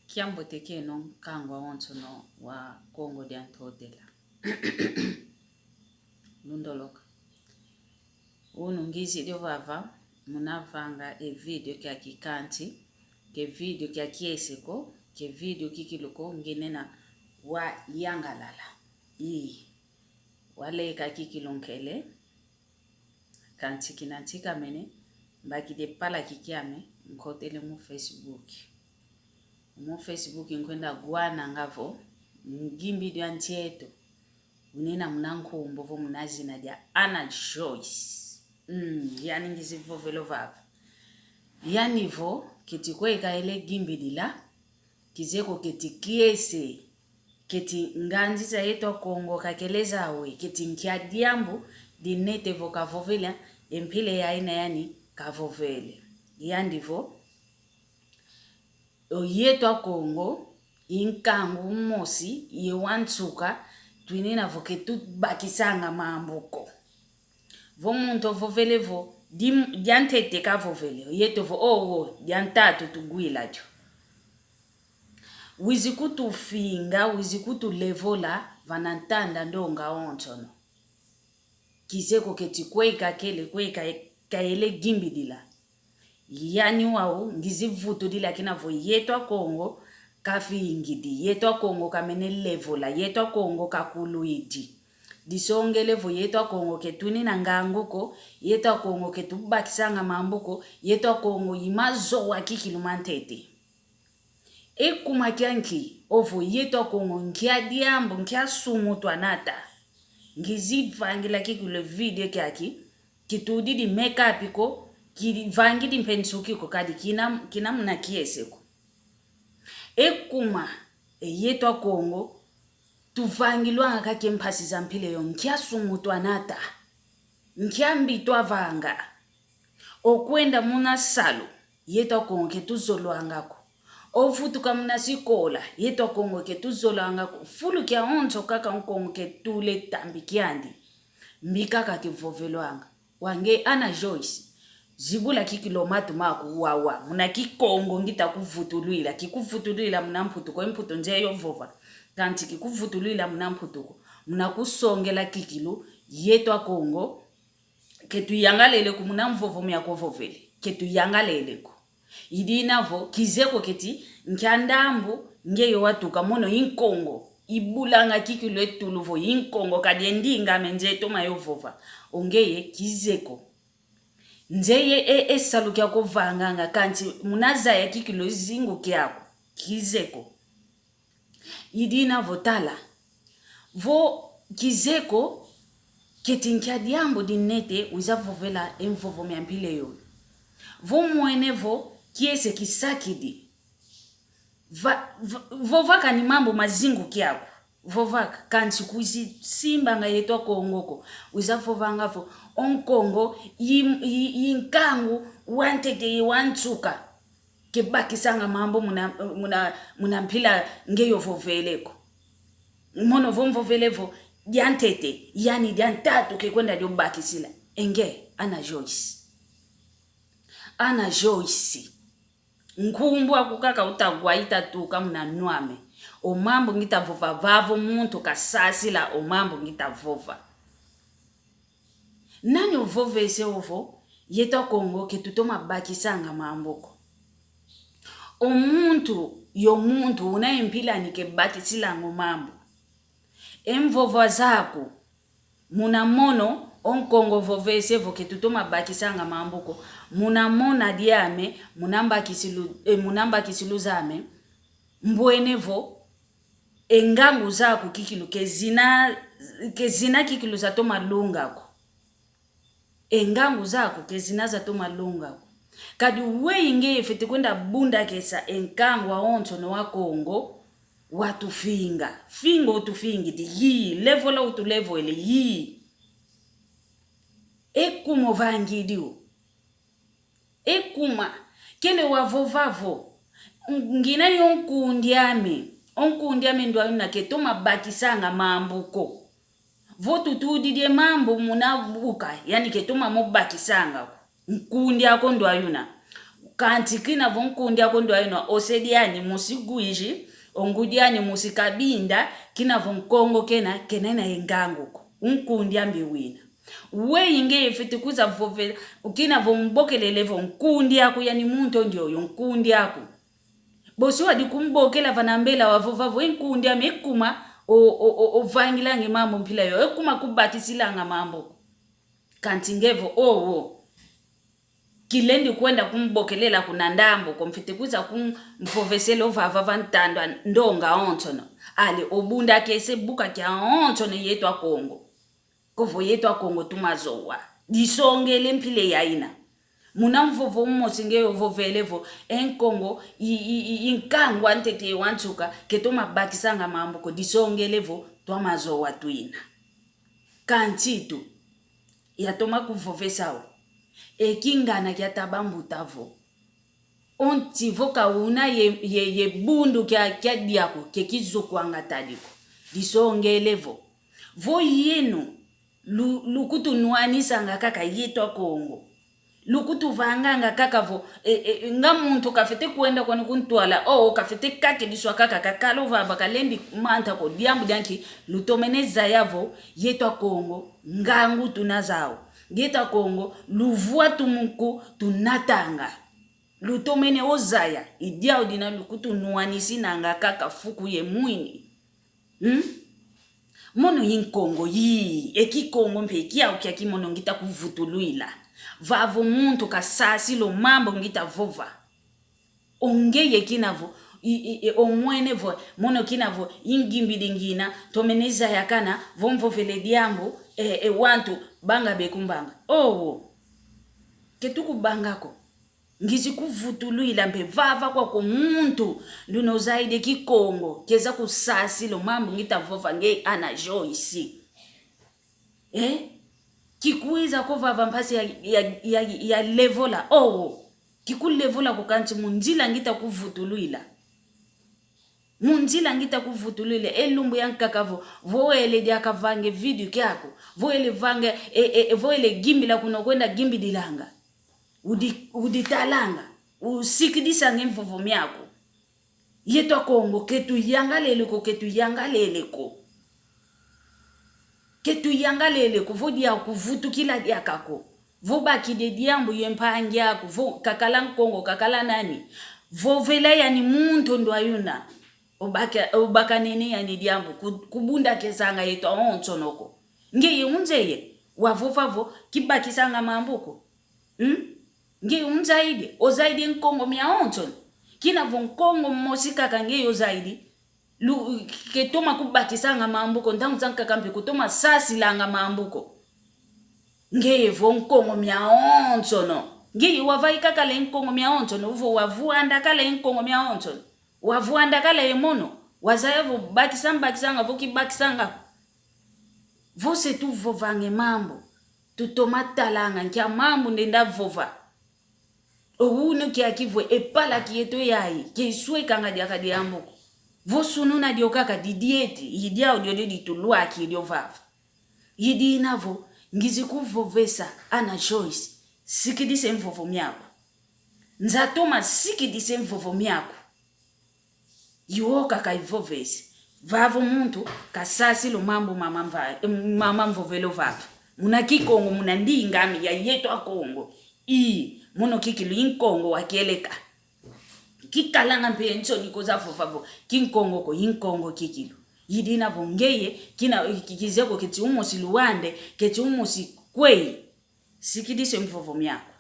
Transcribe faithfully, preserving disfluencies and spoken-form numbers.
Kiambote kieno nkangu awonsono wa Kongo dia Ntotela. Lundoloka. Unu ngizidi ovava, muna vanga e video kiaki kansi ke video kia kiese ko, ke video kikilu ko, nginena wayangalala. Ii. Waleka kikilu nkele. Kansi kina nsikamene, mbakidi e palaki kiame, nkotele mu Facebook. Mu Facebook nkwenda gwananga vo, ngimbidi a nsi eto, unena muna nkumbu vo muna zina dia Anna Joyce. Mm, yani ngizi vovela ovava. Yani vo, keti kwe kaele gimbidila, kizeko keti kiese, keti nganzi za yeto Akongo kakele zawe, keti nkia diambu dinete vo kavovela, e mpila yaina yani kavovele. Yandi vo, o yeto Akongo, i nkangu umosi, ye wa nsuka, twinina vo ketubakisanga mambu ko. Vo muntu ovovele vo, di-, diantete kavovele, yeto vo, owo, diantatu tugwila dio. Wizi kutufinga, wizi kutulevola, vana ntanda ndonga onsono. Kizeko keti kwe kakele, kwe ka-, kaele gimbidila. Yani wau, ngizi vutudila kina vo yeto Akongo kafingidi, yeto Akongo kamene levola, yeto Akongo kakulwidi. Disongele vo yeto Akongo ketwinina ngangu ko, yeto Akongo ketubakisanga mambu ko, yeto Akongo i mazowa kikilu mantete. E kuma kianki, ovo yeto Akongo nkia diambu, nkia sumu twanata. Ngizi vangila kikilu e video kiaki, kitudidi make-up ko, kivangidi mpe nsuki ko, kadi kina, kina muna kiese ko. E kuma, e yeto Akongo, tuvangilwanga kaka e mpasi za mpila eyo, nkia sumu twanata, nkia mbi twavanga. Okwenda muna salu, yeto Akongo ketuzolwanga ko. Ovutuka muna sikola, yeto Akongo ketuzolwanga ko. Fulu kiawonso kaka Nkongo ketula e tambi kiandi. Mbi kaka kivovelwanga. Wa nge Anna Joyce, zibula kikilu o matu maku, wawa. Muna Kikongo ngita kuvutulwila. Kikuvutulwila muna Mputu ko, e Mputu nze yo vova. Kansi kikuvutulwila muna Mputu ko. Muna kusongela kikilu, yeto Akongo, ketuyangalele ko muna mvovo miaku ovovele. Ketuyangalele ko. I dina vo, kizeko keti, nkia ndambu, nge yo watuka mono i Nkongo. Ibulanga kikilu e tulu vo i Nkongo, kadi e ndinga ame nze toma yo vova. O ngeye, kizeko. Nzeye e, e salu kiaku ovanganga, kansi muna zaya kikilu e zingu kiaku. Kizeko. I dina vo tala. Vo kizeko, keti nkia diambu dinete wiza vovela e mvovo mia mpila yoyo. Vo mwene vo kiese kisakidi. Va, va, vova kani mambu ma zingu kiaku. Vova ka, kansi kwizi simbanga yeto Akongo ko. Wiza vovanga vo, o Nkongo, i, i, i nkangu, wantete ye wansuka. Kebakisanga mambu muna, muna, muna mpila nge yo vovele ko. Mono vo mvovele vo, diantete, yani diantatu kekwenda dio bakisila. E nge, Anna Joyce. Anna Joyce. Nkumbu aku kaka utagwa itatuka muna nwa ame. O mambu ngita vova vavo muntu kasasila o mambu ngita vova. Nani ovovese ovo, yeto Akongo ketutoma bakisanga mambu ko. O muntu, yo muntu, una e mpila ni kebakisilanga o mambu. E mvovo zaku, muna mono, o Nkongo ovovese ovo ketutoma bakisanga mambu ko. Muna mona diame, muna mbakisilu, eh, muna mbakisilu zame, mbwene vo, e ngangu zaku kikilu, kezina, kezina kikilu zatoma lunga ko. E ngangu zaku, kezina zatoma lunga ko. Kadi weyi nge fwete kwenda bundakesa e nkangu awonsono wa Kongo, watufinga. Finga otufingidi, yi, levola otulevwele, yi. E kuma ovangidi o. E kuma, kele wavova vo, ngina yo nkundi ame, o nkundi ame ndwa una ketoma bakisanga mambu ko. Vo tutudidi e mambu muna buka, yani ketoma mo bakisanga ko. Nkundi ako ndwa una. Kanti kina vo nkundi aku ndwayuna, ose diani musi Uíge, o ngudi ani musi Cabinda, kina vo Nkongo kena, kena na ye ngangu ko. Unkundi ambi wina. Weyi ngeye fwete kwiza vovela, kina vo mbokelele vo nkundi aku, yani muntu ndioyo nkundi aku. Bosi wadi kumbokela vana mbela wavova vo e nkundi ame kuma o, o, o, ovangilange mambu mpila yo, e kuma kubakisilanga mambu ko. Kanti nge vo, owo. Kilendi kwenda kumbokelela kuna ndambu ko, mfwete kwiza kumvovesela ovava va ntandwa ndonga onsono. Ale obundakese buka kia onsono yeto Akongo. Ko vo yeto Akongo tumazowa. Disongele mpila yayina. Muna mvovo umosi nge ovovele vo, e Nkongo, i, i, i, i nkangu a ntete wa nsuka, ketoma bakisanga mambu ko, disongele vo, twamazowa twina. Kanti tu, yatoma kuvovesa o. E kingana kia taba mbuta vo. O nti vo ka una ye, ye, ye bundu kia, kia diaku, ke kizukwanga tadi ko. Disongele vo. Vo yenu, lu, lukutunwanisanga kaka yeto Akongo. Lukutuvanganga kaka vo, e, e, nga muntu kafwete kwenda kwani kuntwala, o, kafwete kakidiswa kaka, kakala ovava kalendi manta ko, diambu dia nki, lutomene zaya vo, yeto Akongo, ngangu tuna zau. Yeto Akongo, luvwa tumu ku tunatanga. Lutomene o zaya, i diau dina lukutunwanisinanga kaka fuku ye mwini. Hmm? Mono i Nkongo yi, e Kikongo mpe kiau kiaki mono ngita kuvutulwila. Vavo muntu kasasila o mambu ngita vova. O ngeye kina vo, i, i, i, omwene vo, mono kina vo, i ngimbidi ngina, tomene zaya kana, vo mvovele diambu, e, e wantu, banga bekumbanga. Owo. Ketukubanga ko. Ngizi kuvutulwila mpe vava kwaku muntu, nduna ozaidi e Kikongo, keza kusasila o mambu ngita vova nge Ana Joyce. Eh? Kikwiza ko vava mpasi ya, ya, ya, ya levola, owo. Kikulevola ko kanti mu nzila ngita kuvutulwila. Mu nzila ngita kuvutulwila, e lumbu ya nkaka vo, vo wele diaka vanga e vídeo kiaku, vo wele vanga, e, e, e, vo wele gimbila kuna okwenda gimbidilanga. Udi, uditalanga, usikidisanga e mvovo miaku. Yeto Akongo, ketuyangalele ko, ketuyangalele ko. Ketuyangalele ko, vo diakuvutukila diaka ko. Vo bakidi e diambu ye mpangi aku, vo kakala Nkongo, kakala nani. Vovela yani muntu ndwayuna. Obaka, obakanene yani diambu, ku, kubundakesanga yeto awonsono ko. Ngeye unzeye, wavova vo, kibakisanga mambu ko. Hmm? Ngeye unzaidi, ozaidi Nkongo miawonsono. Kina vo Nkongo mosi kaka ngeye ozaidi, lu, ketoma kubakisanga mambu ko, ntangu zankaka mpe kutoma sasilanga mambu ko. Ngeye vo Nkongo miawonsono. Ngeye wavaikakala e Nkongo miawonsono, vo wavwandakala e Nkongo miawonsono. Wavwandakala e mono, wazaya vo bakisa mbakisanga, vo kibakisanga. Vo se tuvovanga e mambu, tutoma talanga nkia mambu ndenda vova. Owunu kiaki vo e palaki yeto yayi, ke iswekanga diaka diambu ko. Vo sunu na dio kaka didieti, i diau diodio ditulwaki dio vava. I dina vo, ngizi kuvovesa, Ana Joyce, sikidisa e mvovo miaku. Nza toma sikidisa e mvovo miaku. I wo kaka ivovese. Vavo muntu kasasila o mambu mama mva-, mama mvovelo vava. Muna Kikongo, muna ndinga ami ya yeto Akongo. I, mono kikilu i Nkongo wa kieleka. Kikalanga mpe nsoni ko za vova vo, Kinkongo ko, i Nkongo kikilu. I dina vo ngeye, kina, ki-, kizeko keti umosi Luanda, keti umosi kweyi. Sikidisa e mvovo miaku.